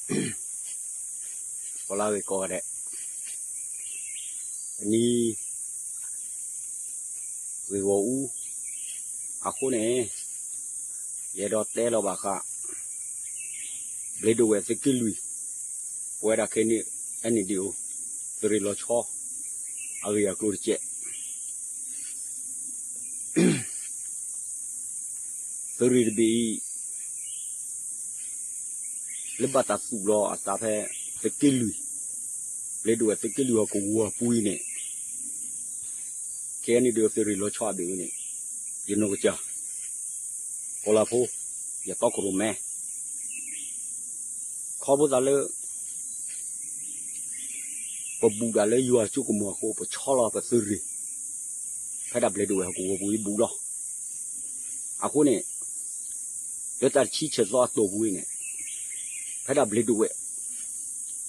ကိးလၢဂ့ၤကိးဂၤဒဲး, တနံၤ ဂ့ၢ်ဂီၢ်အူ အဃိန့ၣ် ယအဲၣ်ဒိးတဲလီၤဘၣ်ဃး ဘျ့းဒိၣ်ဝဲၢ်သုးက့လွံၢ် ပဝဲဒၣ်ခဲအံၤန့ၣ် အဲၣ်နံၣ်ဒံၣ်အိၣ် သုးရ့ၣ်လီၤဆီ အဂ့ၢ်အကျိၤတကဲး သုးရ့ၣ်တဘ့ၣ်အံၤ လၢဘၣ်တၢ်သူၣ်လီၤအသးဖဲ သုးက့လွံၢ်, ဘျ့းဒိၣ်ဝဲၢ်သုးက့လွံၢ်ဟီၣ်ကဝီၤအပူၤအံၤန့ၣ်, ခဲအံၤန့ၣ်ဒုးသုးရ့ၣ်လီၤဆီအဘ့ၣ်ဝဲန့ၣ်, ယနီၢ်ကစၢ် ကီၢ်လၤဖိ, ယတီခိၣ်ရိၣ်မဲ ခီဖျိသးလၢ ပဘူၣ်ဒၣ်လၢယွၤအစိကမီၤအဃိ ပဆီလီၤပသုးရ့ၣ် ဖဲဒၣ်ဘျ့းဒိၣ်ဝဲၢ်ဟီၣ်ကဝီၤပူၤအံၤဘူၣ်လီၤ. အဃိန့ၣ် လၢတၢ်တဆံဆၢသီအတီၢ်ပူၤအံၤန့ၣ် ဖဲဒၣ်ဘျ့းဒိၣ်ဝဲၢ်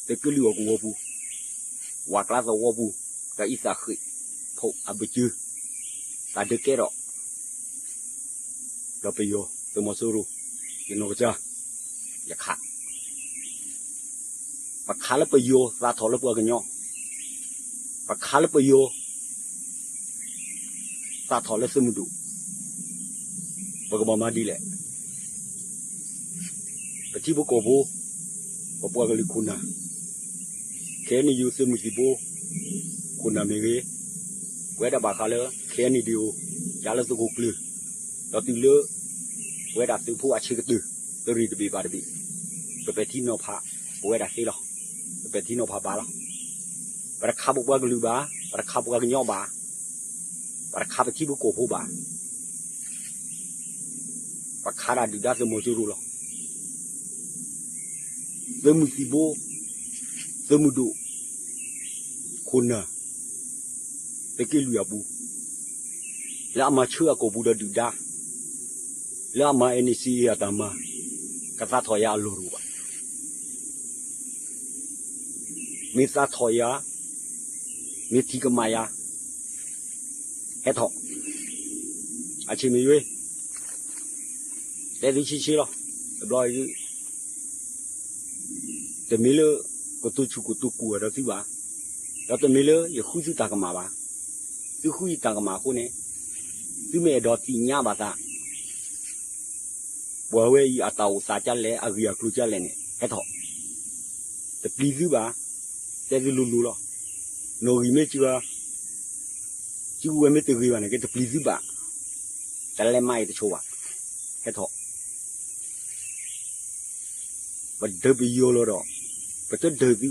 သုးက့လွံၢ်ဟီၣ်ကဝီၤပူၤ ဝးကျါသဝီပူၤ တၢ်အံသၣ်ဃ့ၢ် ဖိးအဘၢၣ်စၢၤ သးဒုးကဲထီၣ် ဒီးပယီၤသုးမီၤစိရိၤ ယနီၢ်ကစၢ် ယခး ပခးလၢပယီၤသးထီၣ်လၢပှၤကညီ, ပခးလၢပယီၤသးထီၣ်လၢသုးမုၢ်ဒိၣ်, ပကဘၣ်မၤဒ်လဲၣ်. ပထံဖိကီၢ်ဖိ, ပပှၤကလုာ်ခိၣ်နၢ်, ခဲအံၤန့ၣ်ယိၤသုးမုၢ်သံၣ်ဘိ ခိၣ်နၢ်မ့ၢ်ဂ့ၤ, ပဝဲဒၣ်ဘၣ်ဃးလၢ ခဲအံၤန့ၣ်ဒံၣ်အိၣ် ယၤလၢသုးခိၣ်ကျၢၢ်, ဒီးတုၤလၢ ပဝဲဒၣ်သုးဖိအဆံးကတၢၢ် သုးရ့ၣ်တဘ့ၣ်ဘၣ်တဘ့ၣ်, ပပဲာ်ထံနီၤဖး ပဝဲဒၣ်သ့လီၤ. ပပဲာ်ထံနီၤဖးဘၣ်လီၤ. ပတခးပပှၤကလုာ်ဘၣ်, ပတခးပှၤကညီဘၣ်, ပတခးပထံဖိကီၢ်ဖိဘၣ်. ပခးတၢ်ဒုၣ်ဒါသုးမီၤစိရိၤလီၤ. သုးမုၢ်သံၣ်ဘိ, သုးမုၢ်ဒိၣ်, ခိၣ်နၢ်, သုးက့လွံၢ်အပူၤ, လၢအမၤဆၢအကိာ်ပူၤဒီးဒုၣ်ဒါ, လၢအမၤ NCA အတၢ်မၤ, ကသးထီၣ်ယၤအလီၢ်တအိၣ်ဘၣ်. မ့ၢ်သးထီၣ်ယၤ, မ့ၢ်ထံၣ်ကမၣ်ယၤ, ဟဲထီၣ်, အဆံးမ့ၢ်ယွ့, တဲသုဆ့ဆ့လီၤ. တဘျီ တမ့ၢ်လၢ ကတိၤဆူၣ်ကတိၤကူၣ်အဒီးသုဘၣ်, ဒီးတမ့ၢ်လၢယဃုသုတၢ်ကမၣ်ဘၣ်. သုဃုယတၢ်ကမၣ်အဃိန့ၣ်, သုမ့ၢ်အဲၣ်ဒိးသ့ၣ်ညါဘၣ်သး ပှၤဝဲအံၤအတၢ်အိၣ်သးကလဲၣ် အဂ့ၢ်အကျိၤကလဲၣ်န့ၣ် ဟဲထီၣ်, တပျံၤသုဘၣ်, တဲသုလိၤလိၤလီၤ. နီၣ်ဂံၢ်မ့ၢ်စှၤ, စုကဝဲၤမ့ၢ်တဂ့ၤဘၣ်န့ၣ် ကဲတပျံၤသုဘၣ်, တလဲၤမၤအံၤတဆိဘၣ်, ဟဲထီၣ် ပဒုးပယီၤလီၤဒီး, ပတဒုးသု,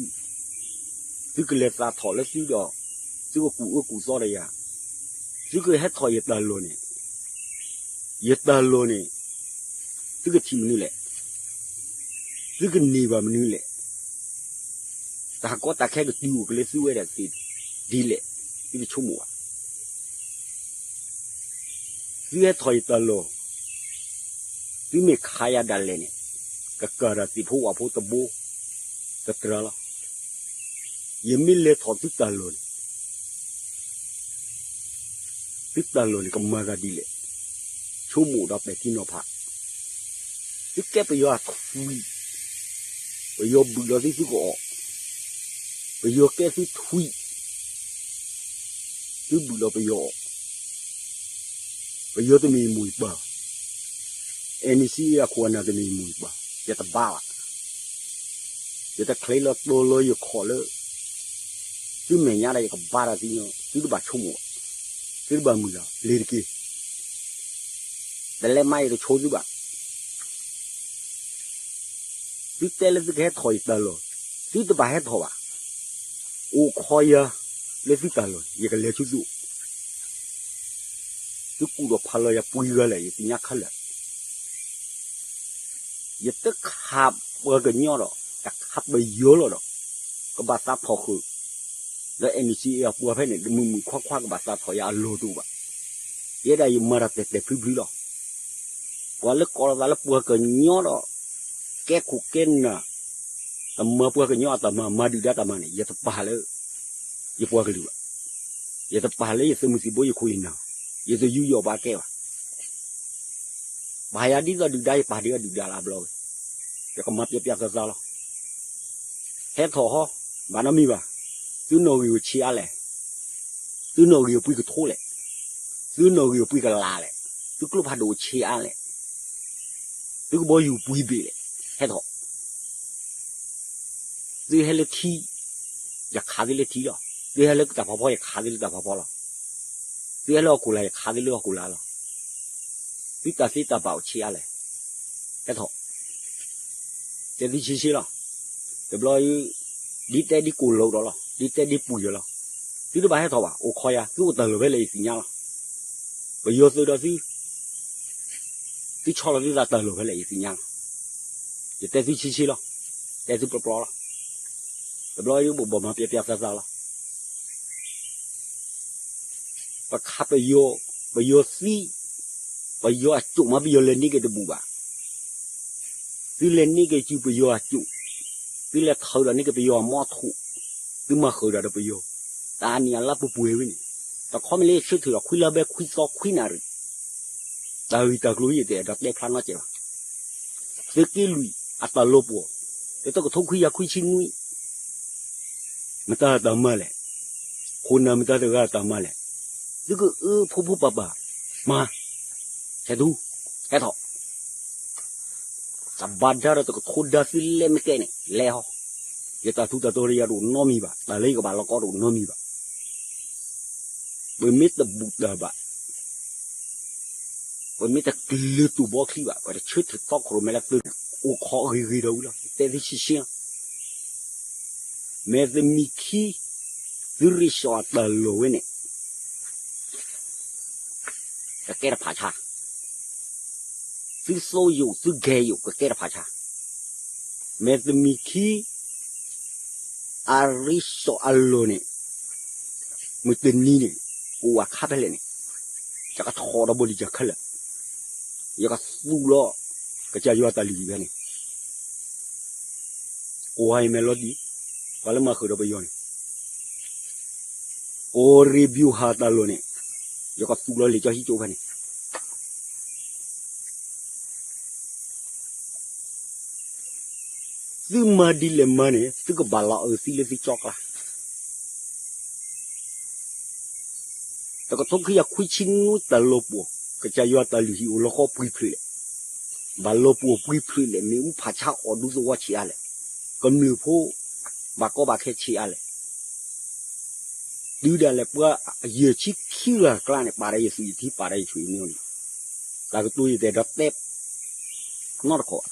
သုကလဲၤသးထီၣ်လၢသုဒီး, သုကကူၣ်အၢကူၣ်သီဒီးယၤ, သုကဟဲထီၣ်ယတၢ်လီၢ်န့ၣ်, ယတၢ်လီၢ်န့ၣ်, သုကထံၣ်မနုၤလဲၣ်, သုကန့ၢ်ဘၣ်မနုၤလဲၣ်, တၢ်ကီတၢ်ခဲကတုၤအိၣ်က့ၤလၢသုဝဲဒၣ်သ့ၣ်ဒ်လဲၣ်, သုတဆိကမိၣ်ဘၣ်. သုဟဲထီၣ်ယတၢ်လီၢ်, သုမ့ၢ်ခးယၤဒၣ်လဲာ်န့ၣ်, ကကၤတၢ်သ့ၣ်ဖိဝၣ်ဖိတဘိ, ကတြၢလီၤ. ယမ့ၢ်လဲၤထီၣ်သုတၢ်လီၢ်န့ၣ်, သုတၢ်လီၢ်န့ၣ်ကမၤသးဒ်လဲၣ်, ဆိကမိၣ်ဒီးပဲာ်ထံနီၤဖး, သုကဲပယီၤအထွံၣ်, ပယီၤဘုၣ်လီၤသုသုကအီၣ်, ပယီၤကဲသုထွံၣ်, သုဘုၣ်လီၤပယီၤအီၣ်, ပယီၤတမ့ၢ်ယမိၢ်ယပၢ်, NCA အခိၣ်အနၢ်တမ့ၢ်ယမိၢ်ယပၢ်, ယတဘါဘၣ်. ယတချ့လီၤတီၤလီၤယခီၣ်လၢ သုမဲာ်ညါဒီးယကဘါတၢ်သ့ၣ်ညါ, သုတဘၣ်ဆိကမိၣ်ဘၣ်, သုတဘၣ်မုာ်လီၤ လ့ၤတက့ၢ်. တလဲၤမၤယတဆိသုဘၣ်. သုတဲလၢသုကဟဲထီၣ်ယတၢ်လီၢ်, သုတဘၣ်ဟဲထီၣ်ဘၣ်. အိၣ်ခိးယၤလၢသုတၢ်လီၢ်, ယကလဲၤဆူသုအိၣ်. သုကူၣ်ဒီးဖးလီၤယၤပှဲၤဂၤလဲၣ် ယသ့ၣ်ညါခဲလၢာ်. ယတခးပှၤကညီဒီး တခးပယီၤလီၤဒီး ကဘၣ်သးထီၣ်ဃုာ် လၢ NCA အပှၤဖဲန့ၣ် တမုၢ်မုၢ်ခွါခွါကဘၣ်သးထီၣ်ယၤအလီၢ်တအိၣ်ဘၣ်. ယဲဒၣ်ယမၤတၢ်တဲာ်တဲာ်ဖျုဖျုလီၤ. ပှၤလၢကိးလီၤသးလၢပှၤကညီဒီး ကဲခိၣ်ကဲနၢ်, တမၤပှၤကညီအတၢ်မၤ မၤဒုၣ်ဒါတၢ်မၤန့ၣ် ယတပာ်လၢ ယပှၤကလုာ်ဘၣ်. ယတပာ်လၢယသုးမုၢ်သံၣ်ဘိယခိၣ်ယနၢ်, ယတယူးယီၣ်ဘၣ်ကဲဘၣ်. ပာ်ယၤဒ်သိးဒုၣ်ဒါ ယပာ်ဒံးအီၤဒုၣ်ဒါလၢအဘျီဝဲ, ယကမၤပျဲပျဲသးသးလီၤ. ဟဲထီၣ်ဟီ, ဘၣ်နီတမံၤဘၣ်. သုနီၣ်ဂံၢ်အိၣ်ဆံးအါလဲၣ်, သုနီၣ်ဂံၢ်အိၣ်ပှဲၤကထိလဲၣ်, သုနီၣ်ဂံၢ်အိၣ်ပှဲၤကလးလဲၣ်, သုကျိဖးဒိၣ်အိၣ်ဆံးအါလဲၣ်, သုကဘီယူၤပှဲၤဘ့ၣ်လဲၣ်, ဟဲထီၣ်. သုဟဲလၢထံ, ယခးသုလၢထံလီၤ. သုဟဲလၢတၢ်ဖးဖီ ယခးသုလၢတၢ်ဖးဖီလီၤ. သုဟဲလၢဟီၣ်ခိၣ်လာ် ယခးသုလၢဟီၣ်ခိၣ်လာ်လီၤ. သုတၢ်သ့တၢ်ဘၣ်အိၣ်ဆံးအါလဲၣ်, ဟဲထီၣ်. တဲသုဆ့ဆ့လီၤ. တဘျီအံၤ ဒ်တဲဒ်ကိၢ်လိာ်ဒီးလီၤ, ဒ်တဲဒ်ပှံၤဒီးလီၤ. သုတဘၣ်ဟဲထီၣ်ဘၣ်, အိၣ်ခိးယၤ, သုအိၣ်တၢ်လီၢ်ဖဲလဲၣ်ယသ့ၣ်ညါလီၤ. ပယီၤသုးဒီးသု သုဆီလီၤသုသးတၢ်လီၢ်ဖဲလဲၣ်ယသ့ၣ်ညါလီၤ. ယတဲသုဆ့ဆ့လီၤ, တဲသုပျီပျီလီၤ. တဘျီအံၤ ဘိးဘၣ်မၤပျဲပျဲသးသးလီၤ. ပခးပယီၤ, ပယီၤသံ, ပယီၤအစိၣ်မး ပယီၤလဲၤန့ၢ်က့ၤတဘူၣ်ဘၣ်. သုလဲၤန့ၢ်က့ၤစုပယီၤအစိၣ်, သုလဲၤထၢဒီးန့ၢ်က့ၤပယီၤအမီထိၣ်, သုမၤဃုာ်ဒီးပယီၤ, တၢ်အနံၣ်အလါပူၤပှဲၤဝဲန့ၣ်, တခီမ့ၢ်လၢဆၢထၢၣ်ဒီးခွံလါဘဲခွံသီခွံနၣ်ရံၣ်, တၢ်ဂ့ၢ်တၢ်ကျိၤယတအဲၣ်ဒိးတဲဖျါနီတစဲးဘၣ်. သုးက့လွံၢ်အတၢ်လီၤပှီၢ်, တကထိခွံကယၤခွံဆံနွံ မတၤတၢ်မၤလဲၣ်, ခိၣ်နၢ်မတၤတဂၤတၢ်မၤလဲၣ်, သုကအၢဖိဖိပာ်ပာ်, မၤ, ဆဲးထူ, ဟဲထီၣ်, တၢ်ဘၣ်ဒါဒီးတကထိဒါသုလဲၤမ့ၢ်ကဲန့ၣ် လဲၤဟီ, ယတၢ်ထူးတၢ်တီၤဒီးယၤတအိၣ်နီတမံၤဘၣ်, တၢ်လၢယကဘၣ်လီၤကီတအိၣ်နီတမံၤဘၣ်. ပမ့ၢ်တဘူၣ်တၢ်ဘၣ် ပမ့ၢ်တကလုာ်တူၢ်ဘီချံဘၣ် ပတဆၢထၢၣ်တီခိၣ်ရိၣ်မဲလၢသုးန့ၣ် အိၣ်ခိးဂ့ၤဂ့ၤဒီးဝံၤလီၤ. တဲသုဆ့ဆ့လီၤ. မ့ၢ်သမံၤခံ သုရ့ၣ်စီၣ်အတၢ်လီၢ်ဝဲန့ၣ် ကကဲတဖၣ်ဆါ, သုသိယိာ်သုဂဲၤယိာ် ကကဲတဖၣ်ဆါ. မ့ၢ်သမံၤခံ အရ့ၣ်စီၣ်အလီၢ်န့ၣ် မုၢ်တနံၤန့ၣ် ကအိၣ်အခါဖဲလဲၣ်န့ၣ် ယကထီၣ်ဒီးဘိလံၤယၤခဲလၢာ်, ယကသူၣ်လီၤ ကစၢ်ယွၤတၢ်လုၢ်ဟံၣ်ဖဲန့ၣ်, ကဝၤအံၤမဲာ်လီၤတံၢ်, ပှၤလၢမၤဃုာ်ဒီးပယီၤန့ၣ် ကီၢ်ရ့ၣ်ဘျူးဟၣ်တၢ်လီၢ်န့ၣ် ယကသူၣ်လီၤလံာ်စီဟံၣ်ကၠိဖဲန့ၣ် သုမၤဒ်လဲၣ်မၤန့ၣ် သုကဘၣ်လီၤအၢသံလၢသုကၠီကျါ. တကထိခွံကယၤခွံဆံနွံတၢ်လီၤပှီၢ် ကစၢ်ယွၤတၢ်လုၢ်ဟံၣ်အိၣ်လီၤဃီပှံၤဖျုးလဲၣ်, ဘၣ်လီၤပှီၢ်ပှံၤဖျုးလဲၣ်, မ့ၣ်အူဖးဆါအီၣ်ဒူသဝီဆံးအါလဲၣ်, ကမျၢၢ်ဖိ ဘၣ်ကီဘၣ်ခဲဆံးအါလဲၣ် တုၤဒၣ်လဲာ်ပှၤယဲၢ်ဆံခံဂၤအကျါန့ၣ် ပာ်ဒီးယသူၣ်ယထံ ပာ်ဒီးယဆူၣ်ယမ့ၢ်အီၤန့ၣ်, တၢ်ကတိၤယတဲဒီးတဲ နီတခီ, အဝဲခီ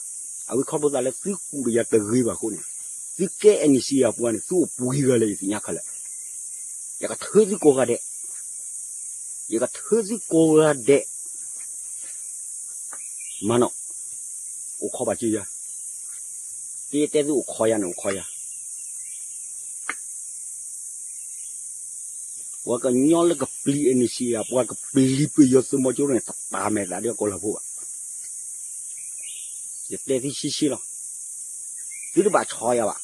ဖျိသးလၢသုကူၣ်ဒီးယၤတဂ့ၤဘၣ်အဃိန့ၣ်, သုကဲ NCA အပှၤန့ၣ် သုအိၣ်ပှဲၤဂၤလဲၣ်ယသ့ၣ်ညါခဲလၢာ်, ယကထၢသုကိးဂၤဒဲး, ယကထၢသုကိးဂၤဒဲး, မၤနီၣ်, အိၣ်ခိးဘၣ်က့ၤယၤ, ကယတဲသုအိၣ်ခိးယၤန့ၣ်အိၣ်ခိးယၤ ပှၤကညီလၢကပျံၤ NCA ပှၤကပျံၤပယီၤသုးမီၤစိရိၤန့ၣ် တပာ်မဲာ်သးဒီးကီၢ်လၤဖိဘၣ်. ယတဲသုဆ့ဆ့လီၤ. သုတဘၣ်ဆီယၤဘၣ်.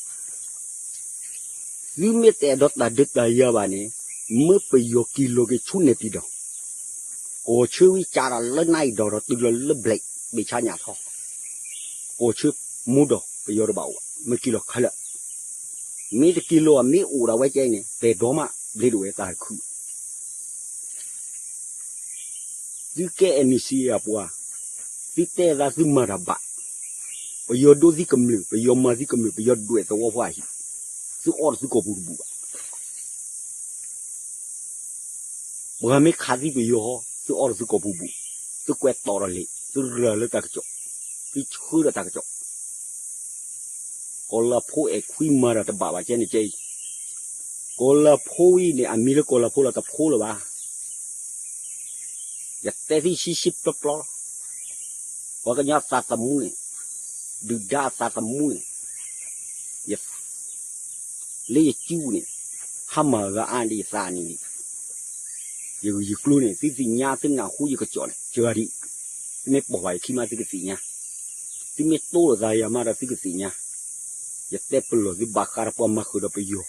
သုမ့ၢ်တအဲၣ်ဒိးတၢ်ဒုးတၢ်ယၤဘၣ်န့ၣ်, မၢပယီၤက့ၤလီၤက့ၤဆူနဲၣ်ပံၤဒီး, ကီၢ်ဆၢဝံကးဒီးလၢနအံၤဒီး ဒီးတုၤလီၤလၢဘျဲးဘ့ၣ်ဆါညၣ်ထီ ကီၢ်ဆၢမူဒီးပယီၤတဘၣ်အိၣ်ဘၣ်, မ့ၢ်က့ၤလီၤခဲလၢာ်. မ့ၢ်တက့ၤလီၤဘၣ် မ့ၢ်အိၣ်ဒၣ်ဝဲကဲအံၤန့ၣ် ပှၤဒိးမး ဘျ့ဒိၣ်ဝဲတၢ်ခုၣ် သုကဲ NCA အပှၤ, သုတဲသးသုမၤတၢ်ဘၣ်, ပယီၤဒိးသုကမျၢၢ်, ပယီၤမၤသုကမျၢၢ်, ပယီၤဒွဲၣ်သဝီဖိအဟံၣ်, သုအီဒီးသုကိာ်ပူၤတဘူၣ်ဘၣ်. ပှၤမ့ၢ်ခးသံပယီၤဟီ, သုအီဒီးသုကိာ်ပူၤတဘူၣ်, သုကွဲးတီၤဒီးလံာ်, သုရၤလၢတၢ်ကစီၣ်, သုဆှၢဒီးတၢ်ကစီၣ် ကီၢ်လၤဖိအဲၣ်ခွံမၤတၢ်တဘၣ်ဘၣ်ကဲန့ၣ်ကဲအံၤ, ကီၢ်လၤဖိအံၤန့ၣ် အမံၤလၢကီၢ်လၤဖိလီၤတဖိလၢၤဘၣ်. ယတဲသုဆံးဆံးပျီပျီလီၤ. ပှၤကညီအသးသမူန့ၣ်, ဒုၣ်ဒါအသးသမူန့ၣ်, ယ လၢယစုပူၤန့ၣ်, ဟါမၢ်ဂၤအါဒံးယသးန့ၣ်, ယဂ့ၢ်ယကျိၤန့ၣ် သုသ့ၣ်ညါသုနၢ်ဟူယကစီၣ်န့ၣ် စှၤဒံး, သုမ့ၢ်ပိာ်ဘၣ်ယခံမးသုကသ့ၣ်ညါ, သုမ့ၢ်တိလိာ်သးယၤမးဒီးသုကသ့ၣ်ညါ, ယတဲပလီၢ်သုဘၣ်ဃးဒီးပှၤမၤဃုာ်ဒီးပယီၤ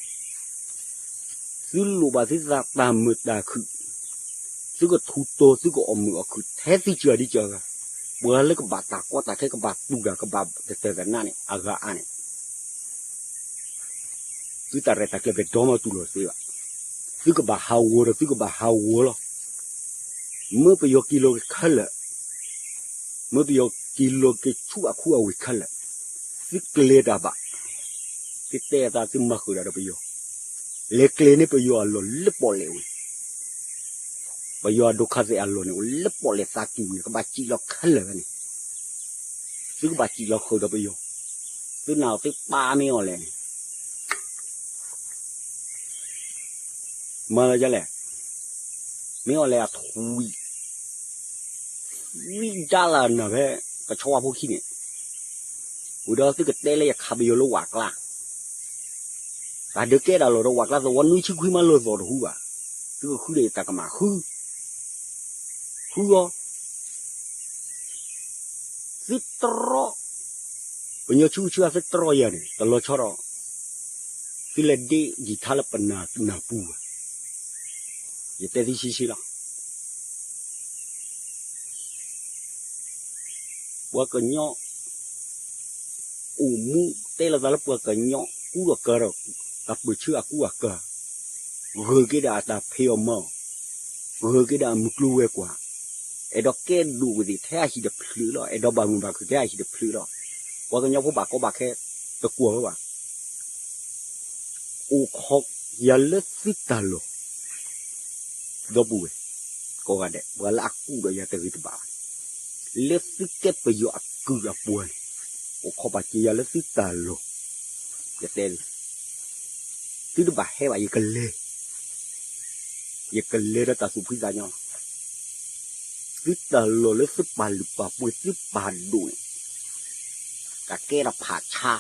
သုလိၣ်ဘၣ်သုသးတၢ်မုာ်တၢ်ခုၣ်, သုကထူးတီၤသုကအီၣ်မုာ်အီၣ်ခုၣ်ထဲသုစှၤဒံးစှၤဂၤ, ပှၤလၢကဘၣ်တၢ်ကီတၢ်ခဲကဘၣ်တူၢ်တၢ်ကဘၣ်တတၢၢ်တနါန့ၣ် အဂၤအါန့ၣ် သုတၢ်ရဲၣ်တၢ်ကျဲၤပှဲၤဒီမါတူၢ်လိာ်သ့ဘၣ်. သုကဘၣ်ဟးဂီၤဒီးသုကဘၣ်ဟးဂီၤလီၤ. မ့ၢ်ပယီၤက့ၤလီၤက့ၤခဲလၢာ်, မ့ၢ်ပယီၤက့ၤလီၤက့ၤဆူအခူအဝ့ၢ်ခဲလၢာ်, သုကျဲၤတၢ်ဘၣ်, သုတဲအသးသုမၤဃုာ်ဒီးပယီၤ, လဲၤကျဲၤန့ၢ်ပယီၤအလီၢ်လၢပီၣ်လဲၣ်ဝဲ, ပယီၤအဒိခါသဲးအလီၢ်န့ၣ် အိၣ်လၢပီၣ်လဲၣ်သးကံၢ်ဝံၤန့ၣ် ကဘၣ်စံၣ်လီၤခဲလၢာ်ဝဲန့ၣ်, သုကဘၣ်စံၣ်လီၤဃုာ်ဒီးပယီၤ, သုနာ်အီၤသုပၢ်မ့ၢ်အီၤလဲၣ်န့ၣ် မၤလၢယလဲၣ်, မ့ၢ်အီၤလဲၣ်အထွံၣ်, ဝံဒၣ်လၢနၤဖဲ ကဆီဝါဖိခံန့ၣ်, ဝံၤဒီးသုကတဲလၢယခးပယီၤလၢဝးကျါ, တၢ်ဒုးကဲဒၣ်လီၤဒီးဝးကျါသဝီနွံဆံခွံမးလၢသီတဟူဘၣ်, သုကဃုဒီးယတၢ်ကမၣ်ဃု, ဃုအီၤ သုတြီ, ပညီဆူဆူအသုတြီယၤန့ၣ် တလီၤဆီဒီး သုလဲၤဒ့ယံာ်ထါလၢပနၢ်နၢ်ပူၤဘၣ်, ယတဲသုဆံးဆံးလီၤ. ပှၤကညီ အိၣ်မူတဲလိာ်သးလၢပှၤကညီကူဒီးကၤဒီး တၢ်ပၢၢ်ဆၢအကူအကၤ, ဂၢၢ်က့ၤဒၣ်အတၢ်ဖံးအီၣ်မၤအီၣ်, ဂၢၢ်က့ၤဒၣ်အမုၢ်ကျိၤဝဲၤကွာ်, အဲၣ်ဒိးကဲဒိၣ်ဝဲသ့ၣ်ထဲအဟံၣ်တဖျၢၣ်လီၤ, အဲၣ်ဒိးဘၣ်မုာ်ဘၣ်ခုၣ်ထဲအဟံၣ်တဖျၢၣ်လီၤ. ပှၤကညီဖိဘၣ်ကီဘၣ်ခဲတကွၢ်ဝဲဘၣ်. အိၣ်ခိးယၤလၢသုတၢ်လီၢ် ဒီပုၢ်ဝဲၢ် ကိးဂၤဒဲး ပှၤလၢအကူၣ်ဒီးယၤတဂ့ၤတဘၣ်ဘၣ်, လၢသုကဲပယီၤအကုၢ်အပှၤန့ၣ်, အိၣ်ခိးပာ်စၢၤယၤလၢသုတၢ်လီၢ်, ယတဲလံ, သုတဘၣ်ဟဲဘၣ် ယကလဲၤ, ယကလဲၤဒီးတၢ်သူၣ်ဖှံသးညီလီၤ. သုတၢ်လီၢ်လၢသုပာ်လုၢ်ပာ်ပှ့ၤသုပာ်ဒိၣ်န့ၣ် ကကဲထီၣ်ဖးဆါ,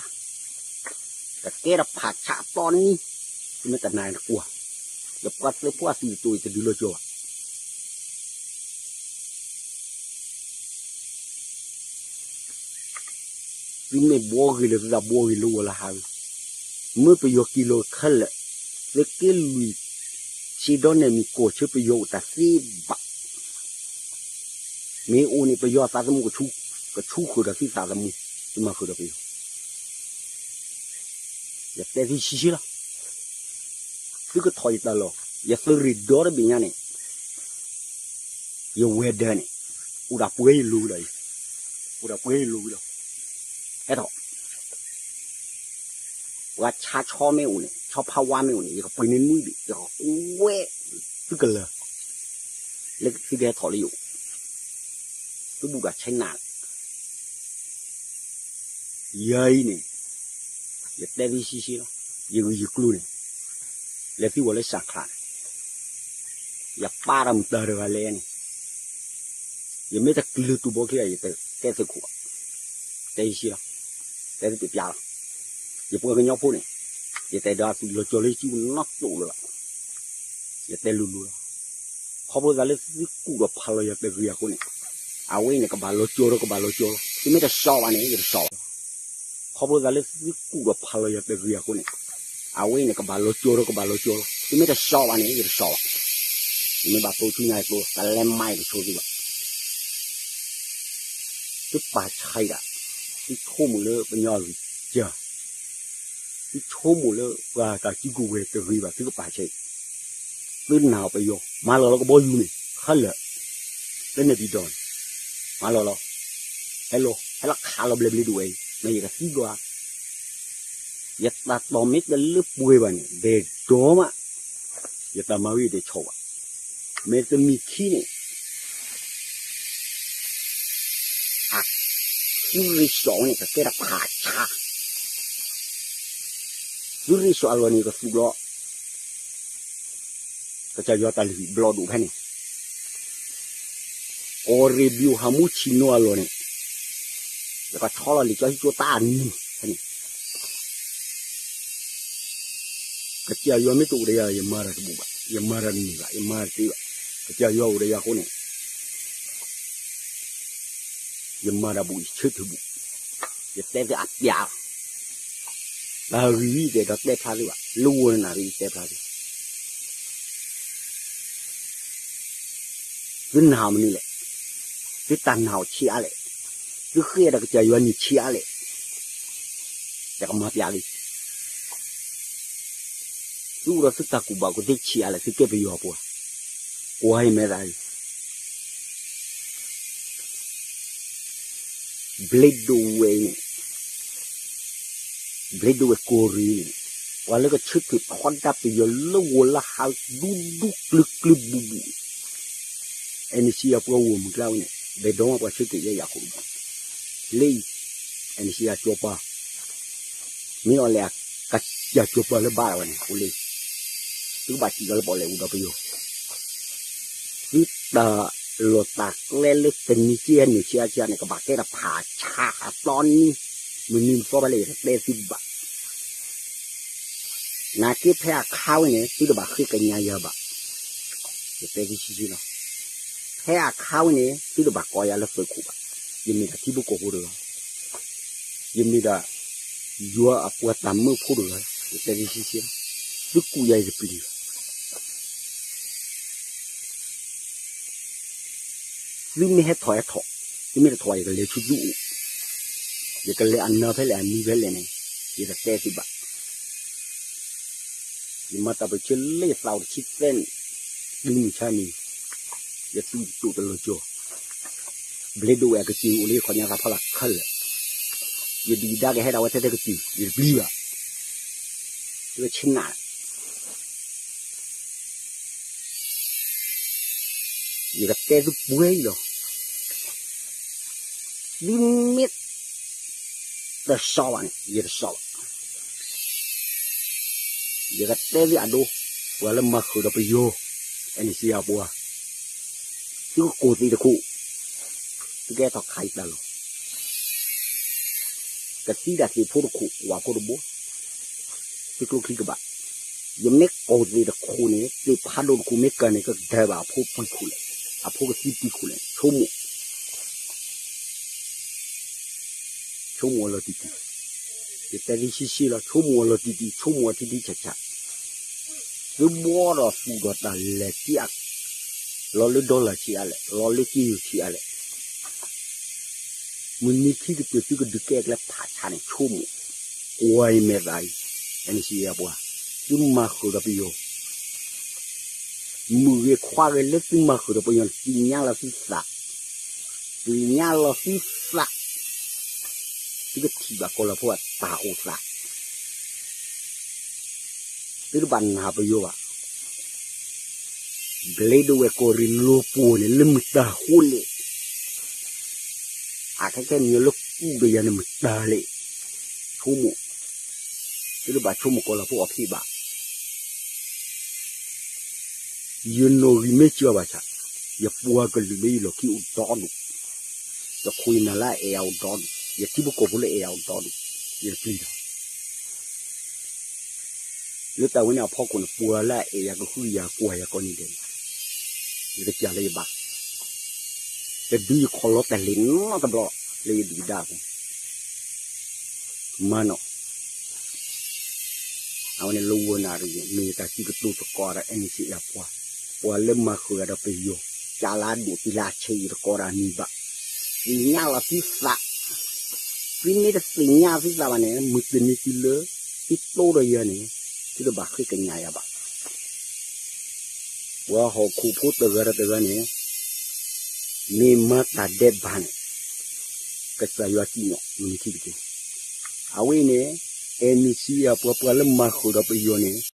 ကကဲထီၣ်ဖးဆါအပျီနံၤ, သုမ့ၢ်တနာ်တကွၢ်, ယပှၤသုးဖိအသွံၣ်တတိၢ်အံၤတဒုးလီၤကၠီဘၣ်. သုမ့ၢ်ဘှီဂ့ၤလၢသုသးဘှီဂ့ၤလၢဂီၤလၢဟါဂ့ၤ, မ့ၢ်ပယီၤက့ၤလီၤခဲလၢာ်, သုးက့လွံၢ် ဆံးဒီးနဲၣ်မံၤကီၢ်ဆၢပယီၤအိၣ်တၢ်သ့ဘၣ် မ့ၢ်အိၣ်န့ၣ် ပယီၤအသးသမူ ကဆူဃုာ်ဒီးသုသးသမူ, သုမၤဃုာ်ဒီးပယီၤ, ယတဲသုဆံးဆံးလီၤ. သုကထီၣ်ယတၢ်လီၢ်, ယသုးရ့ၣ်ဒီတဘ့ၣ်ညါန့ၣ်, ယဝဲၤဒၢးန့ၣ်, အိၣ်ဒၣ်ပှဲၤယလိၤဝံၤလီၤ, အိၣ်ဒၣ်ပှဲၤယလိၤဝံၤလီၤ. ဟဲထီၣ် ပှၤဆါဆီမ့ၢ်အိၣ်န့ၣ်, ဆီဖါဝါမ့ၢ်အိၣ်န့ၣ်, ယကပှ့ၤန့ၢ်နွံဘ့ၣ်, ယကကွဲသုကလၢၤ, လၢသုကဟဲထီၣ်လၢယအိၣ်, သုဘူၣ်ဘၣ်ဆဲးနးလီၤ. ယၤအံၤန့ၣ်, ယတဲသုဆံးဆံးလီၤ, ယဂံၢ်ယကျိၤန့ၣ်, လဲၤသံဝဲလၢစၣ်ချးန့ၣ်, ယပၢ်တၢ်မုၢ်တၢ်တဂၤလဲၣ်န့ၣ်, ယမ့ၢ်တကျၢၤတူၢ်ဘီချံ ယတကဲသုးခိၣ်ဘၣ်, တဲယဆံးလီၤ, တဲသုပျးပျးလီၤ. ယပှၤကညီဖိန့ၣ်, ယတအဲၣ်ဒိးအသွံၣ်လီၤကၠီလၢယစုပူၤနီတဒူၣ်လၢၤဘၣ်, ယတဲလိၤလိၤလီၤ. ခီဖျိသးလၢသုကူၣ်ဒီးဖးလီၤယၤတဂ့ၤအဃိန့ၣ်, အဝဲအံၤန့ၣ် ကဘၣ်လီၤကၠီဒီးကဘၣ်လီၤကၠီလီၤ. သုမ့ၢ်တလီၤဘၣ်န့ၣ် ယတလီၤဘၣ်. ခီဖျိသးလၢသုကူၣ်ဒီးဖးလီၤယၤတဂ့ၤအဃိန့ၣ်, အဝဲအံၤန့ၣ် ကဘၣ်လီၤကၠီဒီးကဘၣ်လီၤကၠီလီၤ. သုမ့ၢ်တလီၤဘၣ်န့ၣ် ယတလီၤဘၣ်. ယမ့ၢ်ဘၣ်တိၢ်ဆူညါအကျိၤ တလဲၤမၤယတဆိသုဘၣ်. သုပာ်ဆါအံၤဒၣ်, သုဆိကမိၣ်လၢပညီအဂံၢ်စၢ်, သုဆိကမိၣ်လၢပှၤတၢ်စုကဝဲၤတဂ့ၤဘၣ် သုကပာ်ဆါအံၤ, သုနာ်အီၤပယီၤ မၤလီၤလီၤကဘီယူၤန့ၣ် ခဲလၢာ်, လၢန့ၣ်ပံၤဒီးန့ၣ်, မၤလီၤလီၤ, ဟဲလီၤ, ဟဲလီၤခးလီၤဘျဲၣ်ဘျ့ဒိၣ်ဝဲအံၤ မ့ၢ်ယကသံဘျီဧါ. ယတၢ်တိာ်မ့ၢ်တလၢပှဲၤဘၣ်န့ၣ် ဘဲၣ်ဒိမး, ယတၢ်မၤဝံၤဒဲးဆီၣ်ဘၣ်. မ့ၢ်တမံၤခံန့ၣ် အ, သုးရ့ၣ်စီၣ်ဝဲန့ၣ် ကကဲထီၣ်ဖးဆါ, သုးရ့ၣ်စီၣ်အလီၢ်န့ၣ် ကသူၣ်လီၤ ကစၢ်ယွၤတၢ်လုၢ်ဟံၣ်ဘျီဒိၣ်ဖဲန့ၣ်, ကီၢ်ရ့ၣ်ဘျိၣ်ဟးမူဆံၣ်နီၤအလီၢ်န့ၣ်, ယကဆီလီၤလံာ်စီဟံၣ်ကၠိတၢ်အနံၤဖဲန့ၣ် ကစၢ်ယွၤမ့ၢ်တအိၣ်ဒီးယၤ ယမၤတၢ်တဘူၣ်ဘၣ်, ယမၤတၢ်တမံၤဘၣ်, ယမၤတၢ်တသ့ဘၣ်. ကစၢ်ယွၤအိၣ်ဒီးယၤအဃိန့ၣ် ယမၤတၢ်ဘူၣ်ယဆၢထၢၣ်ဘူၣ်, ယတဲသုအပျးလီၤ. တၢ်ဂ့ၢ်ဝံၤယတအဲၣ်ဒိးတဲဖျါသုဘၣ်, လၢဂီၤနၣ်ရံၣ်ယတဲဖျါသု သုနာ်အီၤမနုၤလဲၣ်, သုတၢ်နာ်အီၤဆံးအါလဲၣ်, သုဃ့ဒီးကစၢ်ယွၤနံၣ်ဆံးအါလဲၣ်, ယကမၤပျးလံ. သုအိၣ်ဒီးသုတၢ်ကူၣ်ဘၣ်ကူၣ်သ့ဆံးအါလဲၣ် သုကဲပယီၤပှၤ, ကွၢ်အံၤမဲာ်သးအံၤ ဘျ့ဒိဝဲၢ်န့ၣ်, ဘျ့ဒိဝဲၢ်ကီၢ်ရ့ၣ်န့ၣ်, ပှၤလၢကဆၢထၢၣ်ထီဒါပယီၤလၢဂီၤလၢဟါ ဒူဒူကျုၤကျုၤဘူးဘူး, NCA အပှၤဂီၢ်မုၢ်ကျါဝဲန့ၣ် ဘဲၣ်ဒိမးပှၤဆၢထၢၣ်ယဲယၤခိၣ်တဘၣ်, လၢအံၤ NCA အကၠီၤပၤ မ့ၢ်အီၤလဲၣ် အကစၢ်ကၠီၤပၤလၢဘါတဝဲန့ၣ် အိၣ်လၢ သုကဘၣ်စံၣ်လီၤလၢပီၣ်လဲၣ်အူဒီးပယီၤ, သုတၢ်လီၢ်တၢ်ကျဲလၢတနံၤက့ဟဲနုာ်ဆံးအါဆံးအါန့ၣ် ကဘၣ်ကဲတၢ်ဖးဆါအတီနံၤ, မုၢ်နံၤမုၢ်သီဖဲလဲၣ် ယတတဲသုဘၣ် နာ်က့ဖဲအခါဝဲန့ၣ် သုတဘၣ်ဃ့ကညးယၤဘၣ်. ယတဲသုဆံးဆံးလီၤ. ဖဲအခါဝဲန့ၣ် သုတဘၣ်ကိးယၤလၢသုးခိၣ်ဘၣ်. ယမ့ၢ်ဒၣ်ထံဖိကီၢ်ဖိတဂၤ, ယမ့ၢ်ဒၣ် ယွၤအပှၤတၢ်မၢဖိတဂၤ, ယတဲသုဆံးဆံးလီၤ. သုကူးယၤယတပျံၤဘၣ်. သုမ့ၢ်ဟဲထီၣ်ဟဲထီၣ်, သုမ့ၢ်တထီၣ်ဘၣ် ယကလဲၤဆူသုအိၣ်, ယကလဲၤအနၢၤဖဲလဲၣ်အနံၤဖဲလဲၣ်န့ၣ် ယတတဲသုဘၣ်. ယမၤတၢ်ပၢၢ်ဆၢလၢယသးအိၣ်တဆံသၢနံၣ်, တုၤမုၢ်ဆါနံၤ, ယတူၢ်တတိၢ်တလီၤကၠီၤ, ဘျ့ဒိဝဲၢ်အကစၢ်အိၣ်လၢယခီၣ်ညါသးဖီလာ်ခဲလၢာ်, ယဒုၣ်ယဒါကဟဲဒၣ်ဝဲထဲထဲကစၢ် ယတပျံၤဘၣ်. ယဆ့နၣ် ယကတဲသုပှဲၤအံၤလီၤ. သုမ့ၢ်တစီၣ်ဘၣ်န့ၣ် ယတစီၣ်ဘၣ်. ယကတဲသုအဒိ, ပှၤလၢမၤဃုာ်ဒီးပယီၤ NCA အပှၤ, သုကကိးသ့ၣ်တခိၣ်, သုကဟဲထီၣ်ခးယတၢ်လီၢ် ကသံဒၣ်သ့ၣ်ဖိတခိၣ် ဝၣ်ဖိတဘိ, သုကျိချံကဘၣ်. ယမ့ၢ်ကိးသ့ၣ်တခိၣ်န့ၣ် သ့ၣ်ဖးဒိၣ်တခိၣ်မ့ၢ်ကၢန့ၣ် ကကတၢၢ်ဘၣ်အဖိပှဲၤခိၣ်လဲၣ်, အဖိကသံပှဲၤခိၣ်လဲၣ်, ဆိကမိၣ်, ဆိကမိၣ်အီၤလီၤတံၢ်တံၢ်, ယတဲသုဆံးဆံးလီၤ, ဆိကမိၣ်အီၤလီၤတံၢ်တံၢ်, ဆိကမိၣ်အီၤထံထံဆးဆး, သုဘှီဒီးသူၣ်ဒီးတၢ်လဲၤက့ၤ လီၤလၢ dollar ဆံးအါလဲၣ်, လီၤလၢက့ယိာ်ဆံးအါလဲၣ်. မုၢ်နံၤခံကတၢၢ်သုကဒုးကဲကျဲဖးဆါန့ၣ် ဆိကမိၣ်, ကွၢ်အံၤမဲာ်သးအံၤ, NCA အပှၤ, သုမၤဃုာ်ဒီးပယီၤ, မုၣ်ဂ့ၤခွါဂ့ၤလၢသုမၤဃုာ်ဒီးပယီၤန့ၣ် သ့ၣ်ညါလီၤသုသး, သ့ၣ်ညါလီၤသုသး, သုကထံၣ်ဘၣ်ကီၤလၤဖိအတၢ်အိၣ်သး သုတဘၣ်နာ်ပယီၤဘၣ်. ဘျ့ဒိဝဲၢ်ကီၢ်ရ့ၣ်လီၤပှီၢ်န့ၣ် လၢမတၤဃိလဲၣ်, အခဲကဲမံၤလၢကူၣ်ဒီးယၤန့ၣ်မတၤလဲၣ်, ဆိကမိၣ်, သုတဘၣ်ဆိကမိၣ်ကီၤလၤဖိအီၤဖံးဘၣ်. ယနီၣ်ဂံၢ်မ့ၢ်စၢၤဘၣ်ဆၣ်, ယပှၤကလုာ်လၢယလီၢ်ခံအိၣ်ဒီဒူၣ်, ယခိၣ်ယနၢ်လၢအအဲၣ်ယၤအိၣ်ဒီဒူၣ်, ယထံဖိကီၢ်ဖိလၢအဲၣ်ယၤအိၣ်ဒီဒူၣ်, ယတပျံၤတၢ် လၢတၢ်ဝဲန့ၣ်အဖီခိၣ်န့ၣ် ပှၤလၢအအဲၣ်ယၤကဟုကယာ်ကွၢ်ယၤကိးနံၤဒဲးန့ၣ်, ယကစၢ်လၢယဘၣ်, တဒုယခီၣ်လီၤတၢ်လ့ၣ်နီတဘျီ လၢယဒုၣ်ယဒါအပူၤ, မၤနီၣ်, အဝဲန့ၣ်လၢဝီနၣ်ရံၣ်န့ၣ် မ့ၢ်ယတၢ်စံးကတိၤသကိးဒီး NCA အပှၤ, ပှၤလၢမၤဃုာ်ဂၤဒီးပယီၤ, ကၢ်လၢအဒိၣ်တုၤလၢအဆံးယတကိးဒီးအမံၤဘၣ်, သ့ၣ်ညါလီၤသုသး, သုမ့ၢ်တသ့ၣ်ညါသုသးဘၣ်န့ၣ် မုၢ်တနံၤတုၤလၢ သုတိဒီးယၤန့ၣ် သုတဘၣ်ဃ့ကညးယၤဘၣ်. ပှၤဟီၣ်ခိၣ်ဖိတဂၤဒီးတဂၤန့ၣ် မ့ၢ်မၤတၢ်ဒဲးဘးန့ၣ် ကစၢ်ယွၤစံၣ်ညီၣ်မုၢ်နံၤခံကတၢၢ်, အဝဲအံၤန့ၣ် NCA အပှၤ ပှၤလၢမၤဃုာ်ဒီးပယီၤန့ၣ်